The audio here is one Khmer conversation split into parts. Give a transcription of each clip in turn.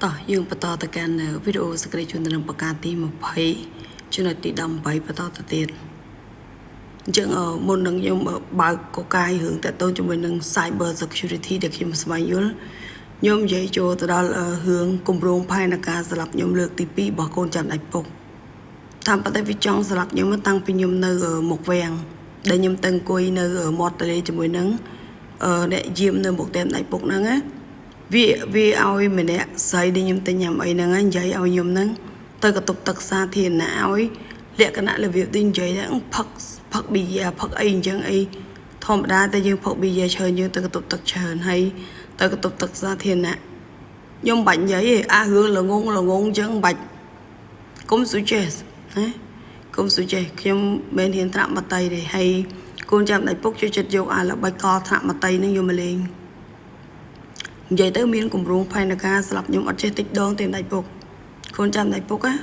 តោះយើងបន្តទៅកាន់វីដេអូសក្តិជននឹងប្រការទី20ចំណុចទី18បន្តទៅទៀតអញ្ចឹងមុននឹងខ្ញុំបើកកកាយរឿងតទៅជាមួយនឹង Cyber Security ដែលខ្ញុំស្វែងយល់ខ្ញុំនិយាយចូលទៅដល់រឿងគម្រោងផែនការស្លាប់ខ្ញុំលើកទី2របស់កូនចាំដាច់ពុកតាមពិតវាចង់ស្លាប់ខ្ញុំតាំងពីខ្ញុំនៅមុខវាំងដែលខ្ញុំទៅអង្គុយនៅមាត់ទន្លេជាមួយនឹងអ្នកយាមនៅមុខផ្ទះដាច់ពុកហ្នឹងណាវាវាឲ្យម្នាក់ស្រីដែលខ្ញុំទៅញ៉ាំអីហ្នឹងនិយាយឲ្យខ្ញុំហ្នឹងទៅកតុបទឹកសាធារណៈឲ្យលក្ខណៈរបៀបទីនិយាយហ្នឹងផឹកផឹកប៊ីយ៉ាផឹកអីអញ្ចឹងអីធម្មតាតែយើងផឹកប៊ីយ៉ាច្រើនយើងទៅកតុបទឹកច្រើនហើយទៅកតុបទឹកសាធារណៈខ្ញុំមិនបាច់និយាយទេអារឿងល្ងងល្ងងអញ្ចឹងមិនបាច់កុំ suggest ណាកុំ suggest ខ្ញុំមិនហ៊ានត្រាក់មតីទេហើយកូនចាំដៃពុកជួយចិត្តយកអាល្បិចកលត្រាក់មតីហ្នឹងយកមកលេងនិយាយទៅមានគម្រោងផែនការស្លាប់ខ្ញុំអត់ចេះតិចដងទេដៃពុកកូនចាំដៃពុកណា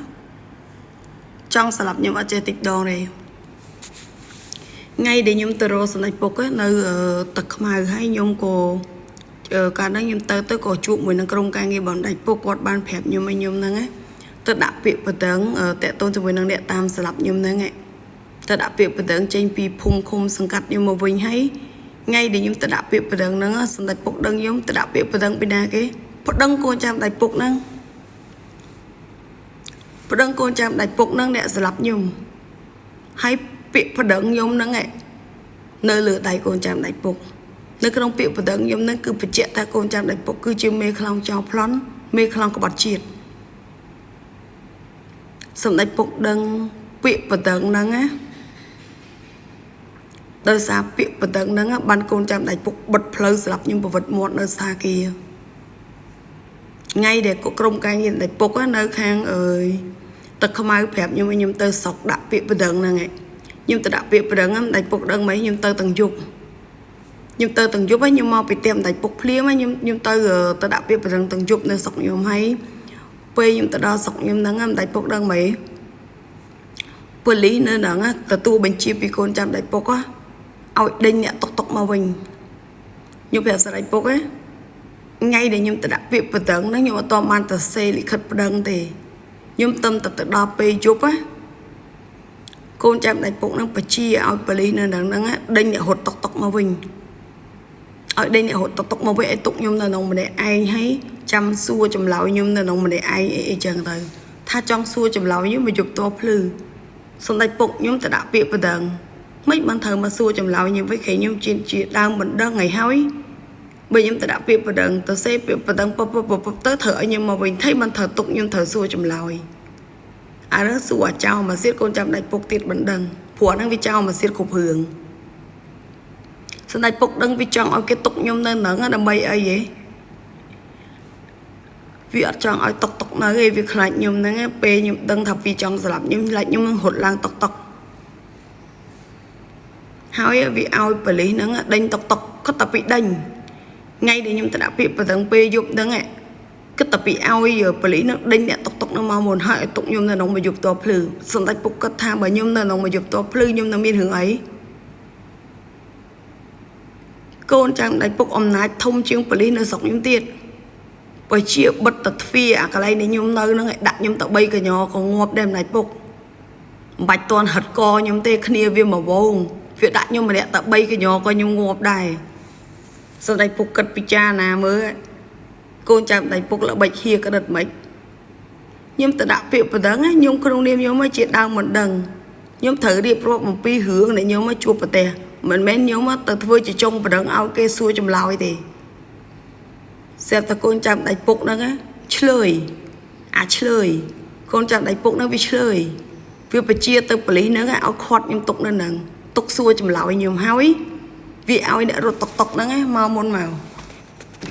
ចង់ស្លាប់ខ្ញុំអត់ចេះតិចដងទេថ្ងៃដែលខ្ញុំទៅរកសម្ដេចពុកនៅទឹកខ្មៅហើយខ្ញុំក៏កាលហ្នឹងខ្ញុំទៅទៅក៏ជួបមួយនឹងក្រុមការងារបងដៃពុកគាត់បានប្រាប់ខ្ញុំឲ្យខ្ញុំហ្នឹងណាទៅដាក់ពាក្យបណ្ដឹងតាក់ទងជាមួយនឹងអ្នកតាមស្លាប់ខ្ញុំហ្នឹងទៅដាក់ពាក្យបណ្ដឹងចេញពីភូមិឃុំសង្កាត់ខ្ញុំមកវិញហើយថ្ងៃដែលខ្ញុំទៅដាក់ពាក្យបណ្ដឹងហ្នឹងសម្ដេចពុកដឹងខ្ញុំទៅដាក់ពាក្យបណ្ដឹងពីណាគេប្តឹងកូនចាំដៃពុកហ្នឹងប្តឹងកូនចាំដៃពុកហ្នឹងអ្នកស្លាប់ខ្ញុំហើយពាក្យប្តឹងខ្ញុំហ្នឹងនៅលើដៃកូនចាំដៃពុកនៅក្នុងពាក្យប្តឹងខ្ញុំហ្នឹងគឺបញ្ជាក់ថាកូនចាំដៃពុកគឺជាមេខ្លោងចោលប្លន់មេខ្លោងក្បត់ជាតិសម្ដេចពុកដឹងពាក្យប្តឹងហ្នឹងណាដោយសារពាក្យប្តឹងហ្នឹងបានកូនចាំដៃពុកបិទផ្លូវស្លាប់ខ្ញុំប្រវត្តិមាត់នៅស្ថាគារថ្ងៃដែលក្រុមការងារដៃពុកនៅខាងអើយទឹកខ្មៅប្រាប់ខ្ញុំឲ្យខ្ញុំទៅស្រុកដាក់ពាក្យប្តឹងហ្នឹងឯងខ្ញុំទៅដាក់ពាក្យប្តឹងហ្នឹងដៃពុកដឹងមិនខ្ញុំទៅទាំងយប់ខ្ញុំទៅទាំងយប់ហើយខ្ញុំមកពីផ្ទះដៃពុកភ្លាមហើយខ្ញុំខ្ញុំទៅទៅដាក់ពាក្យប្តឹងទាំងយប់នៅស្រុកខ្ញុំហើយពេលខ្ញុំទៅដល់ស្រុកខ្ញុំហ្នឹងដៃពុកដឹងមិនប៉ូលីសនៅហ្នឹងទទួលបញ្ជាពីកូនចាំដៃពុកឲ្យដេញអ្នកតុកតុកមកវិញខ្ញុំប្រាប់ស្រីពុកណាថ្ងៃដែលខ្ញុំទៅដាក់ពាក្យប្តឹងហ្នឹងខ្ញុំអត់តបានទៅសេលិខិតប្តឹងទេខ្ញុំទឹមតែទៅដល់ពេលយប់ណាកូនចាំដៃពុកហ្នឹងបជាឲ្យប៉ូលីសនៅហ្នឹងហ្នឹងដេញអ្នករត់តុកតុកមកវិញឲ្យដេញអ្នករត់តុកតុកមកវិញឲ្យទុកខ្ញុំនៅក្នុងម្នាក់ឯងហើយចាំសួរចម្លើយខ្ញុំនៅក្នុងម្នាក់ឯងអីអីចឹងទៅថាចង់សួរចម្លើយខ្ញុំមកយប់តភ្លឺសម្ដេចពុកខ្ញុំទៅដាក់ពាក្យប្តឹងមិនបានត្រូវមកសួរចម្លើយខ្ញុំវិញគេខ្ញុំជាជាដើមមិនដឹងហើយហើយបើខ្ញុំទៅដាក់ពាក្យប្តឹងទៅសេពាក្យប្តឹងពពពពទៅត្រូវឲ្យខ្ញុំមកវិញថៃមិនត្រូវទុកខ្ញុំត្រូវសួរចម្លើយអានោះសួរអាចោលមកសៀតកូនចាំដាច់ពុកទៀតមិនដឹងព្រោះអាហ្នឹងវាចោលមកសៀតគ្រប់រឿងសម្ដេចពុកដឹងវាចង់ឲ្យគេទុកខ្ញុំនៅហ្នឹងដើម្បីអីហ៎វាអត់ចង់ឲ្យតុកតុកនៅឯវាខ្លាចខ្ញុំហ្នឹងពេលខ្ញុំដឹងថាវាចង់ស្លាប់ខ្ញុំខ្លាចខ្ញុំនឹងរត់ឡើងតុកតុកហើយវាឲ្យប៉ូលីសហ្នឹងដេញតុកតុកគាត់តែពីដេញថ្ងៃដែលខ្ញុំទៅដាក់ពាក្យប្តឹងពេលយប់ហ្នឹងគិតតែពីឲ្យប៉ូលីសហ្នឹងដេញអ្នកតុកតុកហ្នឹងមកមុនហើយឲ្យទុកខ្ញុំនៅក្នុងមួយយប់តភ្លឺសម្ដេចពុកគាត់ថាបើខ្ញុំនៅក្នុងមួយយប់តភ្លឺខ្ញុំនឹងមានរឿងអីកូនចាំដៃពុកអំណាចធំជាងប៉ូលីសនៅស្រុកខ្ញុំទៀតបើជាបិទតទ្វាអាកន្លែងដែលខ្ញុំនៅហ្នឹងឲ្យដាក់ខ្ញុំទៅ3កញ្ញក៏ងាប់ដែរអំណាចពុកមិនបាច់តន់ហិតកខ្ញុំទេគ្នាវាមកវងវាដាក់ខ្ញុំម្នាក់តែ3កញ្ញក៏ខ្ញុំងាប់ដែរសម្ដេចពុកគិតពិចារណាមើលកូនចាំដៃពុកល្បិចហៀក្តិតមិនខ្ញុំទៅដាក់ពាក្យប្តឹងខ្ញុំក្នុងនាមខ្ញុំជាដើមមិនដឹងខ្ញុំត្រូវរៀបរាប់អំពីរឿងដែលខ្ញុំមកជួបប្រទះមិនមែនខ្ញុំទៅធ្វើជាចុងប្តឹងឲ្យគេសួរចម្លើយទេស្រាប់តែកូនចាំដៃពុកហ្នឹងឆ្លើយអាឆ្លើយកូនចាំដៃពុកហ្នឹងវាឆ្លើយវាបជាទៅប៉ូលីសហ្នឹងឲ្យខាត់ខ្ញុំទុកនៅហ្នឹងទុកសួរចម្លើយខ្ញុំហើយវាឲ្យអ្នករត់តុកតុកហ្នឹងមកមុនមក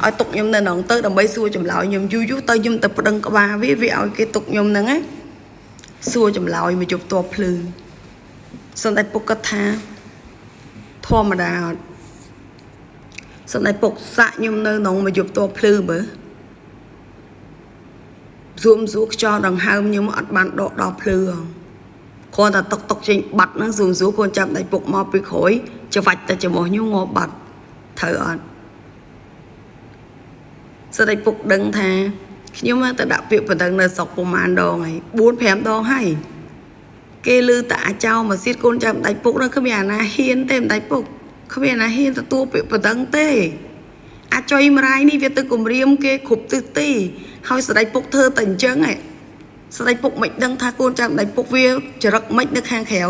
ឲ្យទុកខ្ញុំនៅក្នុងទៅដើម្បីសួរចម្លើយខ្ញុំយូរយូរទៅខ្ញុំទៅប្តឹងក្បាលវាវាឲ្យគេទុកខ្ញុំហ្នឹងណាសួរចម្លើយមកជប់តភ្លឺសម្ដេចពុកគាត់ថាធម្មតាអត់សម្ដេចពុកសាក់ខ្ញុំនៅក្នុងមកជប់តភ្លឺមើលសួមសួរខ្យល់ដង្ហើមខ្ញុំអត់បានដកដល់ភ្លឺហងគ្រាន់តែតុកតុកចេញបាត់ហ្នឹងសួមសួរកូនចាប់ដៃពុកមកពីក្រោយច្បាច់តែច្រមុះខ្ញុំងាប់បាត់ត្រូវអត់សម្ដេចពុកដឹងថា ខ្ញុំទៅដាក់ពាក្យបណ្ដឹងនៅស្រុកប្រមាណដងហើយ4 5ដងហើយគេលឺតែអាចោមកសៀតកូនចាំដាច់ពុកនឹងគ្មានអាណាហ៊ានទេដាច់ពុកគ្មានអាណាហ៊ានទទួលពាក្យបណ្ដឹងទេអាចុយមរាយនេះវាទៅគម្រាមគេគ្រប់ទិសទីហើយស្ដេចពុកធ្វើតែអញ្ចឹងឯងស្ដេចពុកមិនដឹងថាកូនចាំដាច់ពុកវាចរិតមិននៅខាងក្រៅ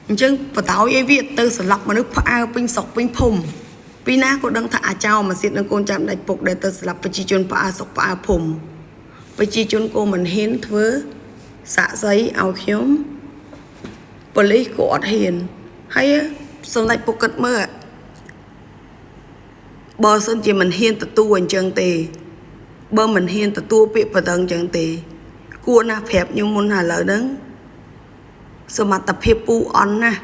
អញ្ចឹងបតោយឲ្យវាទៅស្លាប់មនុស្សផ្អើពេញស្រុកពេញភូមិពីណាក៏ដឹងថាអាចោមកសៀតនឹងកូនចាំដាច់ពុកដែលទៅស្លាប់ប្រជាជនផ្អើស្រុកផ្អើភូមិប្រជាជនក៏មិនហ៊ានធ្វើសាក់សីឲ្យខ្ញុំប៉ូលីសក៏អត់ហ៊ានហើយសម្ដេចពុកគិតមើលបើសិនជាមិនហ៊ានទទួលអញ្ចឹងទេបើមិនហ៊ានទទួលពាក្យបណ្ដឹងអញ្ចឹងទេគួរណាស់ប្រាប់ខ្ញុំមុនឥឡូវហ្នឹងសមត្ថភាពពូអន់ណាស់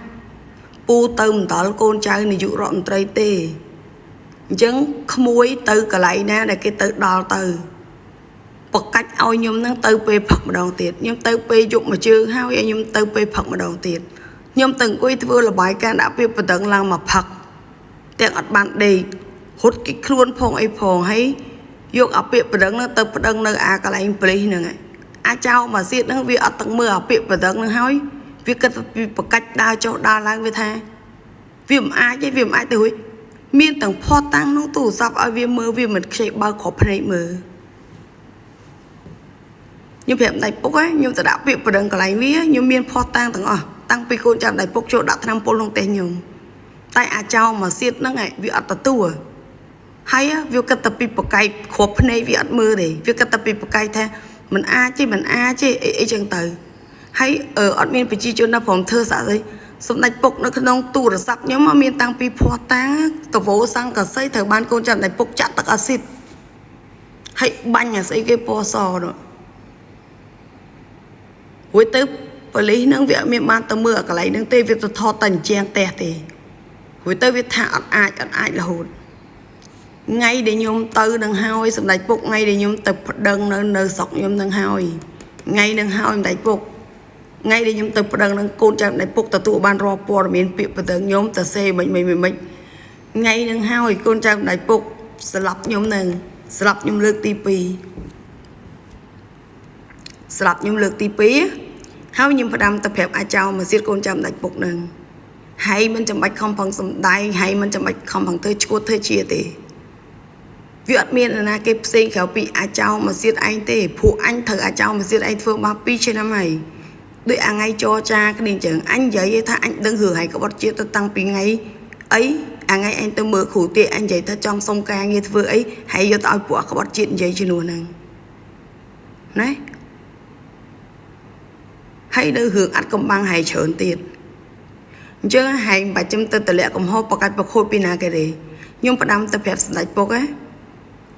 ពូទៅមិនដល់កូនចៅនាយករដ្ឋមន្ត្រីទេអញ្ចឹងក្មួយទៅកន្លែងណាដែលគេទៅដល់ទៅបកាច់ឲ្យខ្ញុំនឹងទៅពេលផឹកម្ដងទៀតខ្ញុំទៅពេលយប់មួយជើងហើយឲ្យខ្ញុំទៅពេលផឹកម្ដងទៀតខ្ញុំទៅអង្គុយធ្វើលបាយការដាក់ពាក្យបណ្ដឹងឡើងមកផឹកទាំងអត់បានដេករត់គេខ្លួនផងអីផងហើយយកអាពាក្យបណ្ដឹងនឹងទៅប្តឹងនៅអាកន្លែងប៉ូលីសហ្នឹងអាចោមកសៀតហ្នឹងវាអត់ទាំងមើលអាពាក្យបណ្ដឹងហ្នឹងហើយវាគិតពីបកាច់ដើរចុះដើរឡើងវាថាវាមិនអាចទេវាមិនអាចទៅរួចមានទាំងផតតាំងក្នុងទូរស័ព្ទឲ្យវាមើលវាមិនខ្ចីបើកគ្រាប់ភ្នែកមើលខ្ញុំប្រាប់ដៃពុកខ្ញុំទៅដាក់ពាក្យបណ្ដឹងកន្លែងវាខ្ញុំមានផតតាំងទាំងអស់តាំងពីកូនចាំដៃពុកចូលដាក់ថ្នាំពុលក្នុងផ្ទះខ្ញុំតែអាចោមកសៀតហ្នឹងវាអត់ទទួលហើយវាគិតតែពីបកែកគ្រាប់ភ្នែកវាអត់មើលទេវាគិតតែពីបកែកថាមិនអាចទេមិនអាចទេអីអីចឹងទៅហើយអត់មានប្រជាជនណាព្រមធ្វើសាក់ស្អីសម្ដេចពុកនៅក្នុងទូរស័ព្ទខ្ញុំមានតាំងពីភ័ស្តុតាងតវោសង្កសីត្រូវបានកូនចាំដៃពុកចាក់ទឹកអាស៊ីតហើយបាញ់អាស្អីគេពណ៌សនោះរួចទៅប៉ូលីសនឹងវាអត់មានបានទៅមើលអាកន្លែងនឹងទេវាទៅថតតែអញ្ជាំងផ្ទះទេរួចទៅវាថាអត់អាចអត់អាចរហូតថ្ងៃដែលខ្ញុំទៅនឹងហើយសម្ដេចពុកថ្ងៃដែលខ្ញុំទៅប្តឹងនៅស្រុកខ្ញុំនឹងហើយថ្ងៃនឹងហើយសម្ដេចពុកថ្ងៃដែលខ្ញុំទៅប្តឹងនឹងកូនចៅសម្ដេចពុកទទួលបានរាល់ព័ត៌មានពាក្យប្តឹងខ្ញុំទៅសេមិនមិនមិនថ្ងៃនឹងហើយកូនចៅសម្ដេចពុកស្លាប់ខ្ញុំនឹងស្លាប់ខ្ញុំលើកទី2ស្លាប់ខ្ញុំលើកទី2ហើយខ្ញុំផ្ដាំទៅប្រាប់អាចោមកសៀតកូនចៅសម្ដេចពុកនឹងហើយមិនចាំបាច់ខំប្រឹងសំដែងហើយមិនចាំបាច់ខំប្រឹងធ្វើឈួតធ្វើជាទេវាអត់មាននរណាគេផ្សេងក្រៅពីអាចោមកសៀតឯងទេព្រោះអញត្រូវអាចោមកសៀតឯងធ្វើមក2ឆ្នាំហើយដូចអាថ្ងៃចរចាគ្នាអញ្ចឹងអញនិយាយថាអញដឹងរឿងហើយក្បត់ជាតិទៅតាំងពីថ្ងៃអីអាថ្ងៃអញទៅមើលគ្រូទាអញនិយាយថាចង់សុំការងារធ្វើអីហើយយកទៅឲ្យពួកក្បត់ជាតិនិយាយជំនួសហ្នឹងណាហើយនៅរឿងអត់កំបាំងហើយច្រើនទៀតអញ្ចឹងហែងបាច់ចាំទៅតម្លាក់កំហុសប្រកាច់ប្រខូចពីណាគេទេខ្ញុំផ្ដាំទៅប្រាប់សម្ដេចពុកណា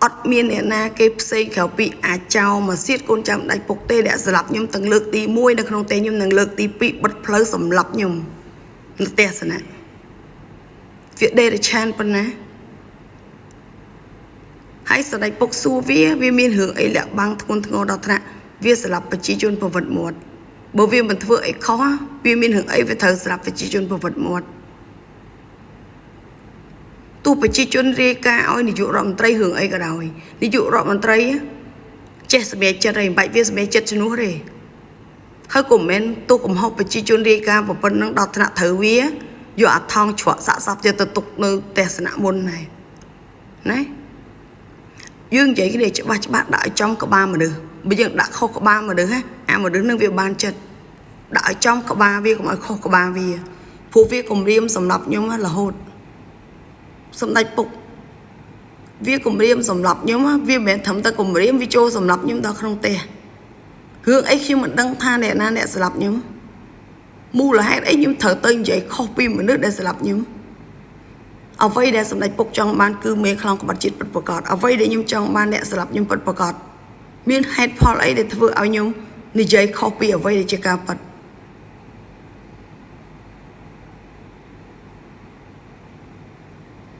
អត់មានអ្នកណាគេផ្សេងក្រៅពីអាចោមកសៀតកូនចាំដាច់ពុកទេដែលស្លាប់ខ្ញុំទាំងលើកទី1នៅក្នុងផ្ទះខ្ញុំនិងលើកទី2បិទផ្លូវសម្លាប់ខ្ញុំនៅផ្ទះសណាវាដេរឆានប៉ុណ្ណាហើយសម្ដេចពុកសួរវាមានរឿងអីលាក់បាំងធ្ងន់ធ្ងរដល់ថ្នាក់វាស្លាប់ប្រជាជនប្រវត្តិមាត់បើវាមិនធ្វើអីខុសវាមានរឿងអីវាត្រូវស្លាប់ប្រជាជនប្រវត្តិមាត់ទោះប្រជាជនរាយការណ៍ឲ្យនាយករដ្ឋមន្ត្រីរឿងអីក៏ដោយនាយករដ្ឋមន្ត្រីចេះសម្រេចចិត្តហើយមិនបាច់វាសម្រេចចិត្តជំនួសទេហើយក៏មិនមែនទោះកំហុសប្រជាជនរាយការណ៍ប៉ុណ្្នឹងដល់ថ្នាក់ត្រូវវាយកអាថងច្រកសាក់សពយកទៅទុកនៅផ្ទះសនៈមុនដែរណាយើងនិយាយគ្នាច្បាស់ច្បាស់ដាក់ឲ្យចំក្បាលមនុស្សបើយើងដាក់ខុសក្បាលមនុស្សណាអាមនុស្សនឹងវាបានចិត្តដាក់ឲ្យចំក្បាលវាកុំឲ្យខុសក្បាលវាព្រោះវាគំរាមសម្រាប់ខ្ញុំរហូតសម្ដេចពុកវាគំរាមសម្រាប់ខ្ញុំវាមិនមែនត្រឹមតែគំរាមវាចូលសម្រាប់ខ្ញុំដល់ក្នុងផ្ទះរឿងអីខ្ញុំមិនដឹងថាអ្នកណាអ្នកស្លាប់ខ្ញុំមូលហេតុអីខ្ញុំត្រូវទៅនិយាយខុសពីមនុស្សដែលស្លាប់ខ្ញុំអ្វីដែលសម្ដេចពុកចង់បានគឺមេខ្លោងក្បត់ជាតិពិតប្រាកដអ្វីដែលខ្ញុំចង់បានអ្នកស្លាប់ខ្ញុំពិតប្រាកដមានហេតុផលអីដែលធ្វើឲ្យខ្ញុំនិយាយខុសពីអ្វីដែលជាការពិត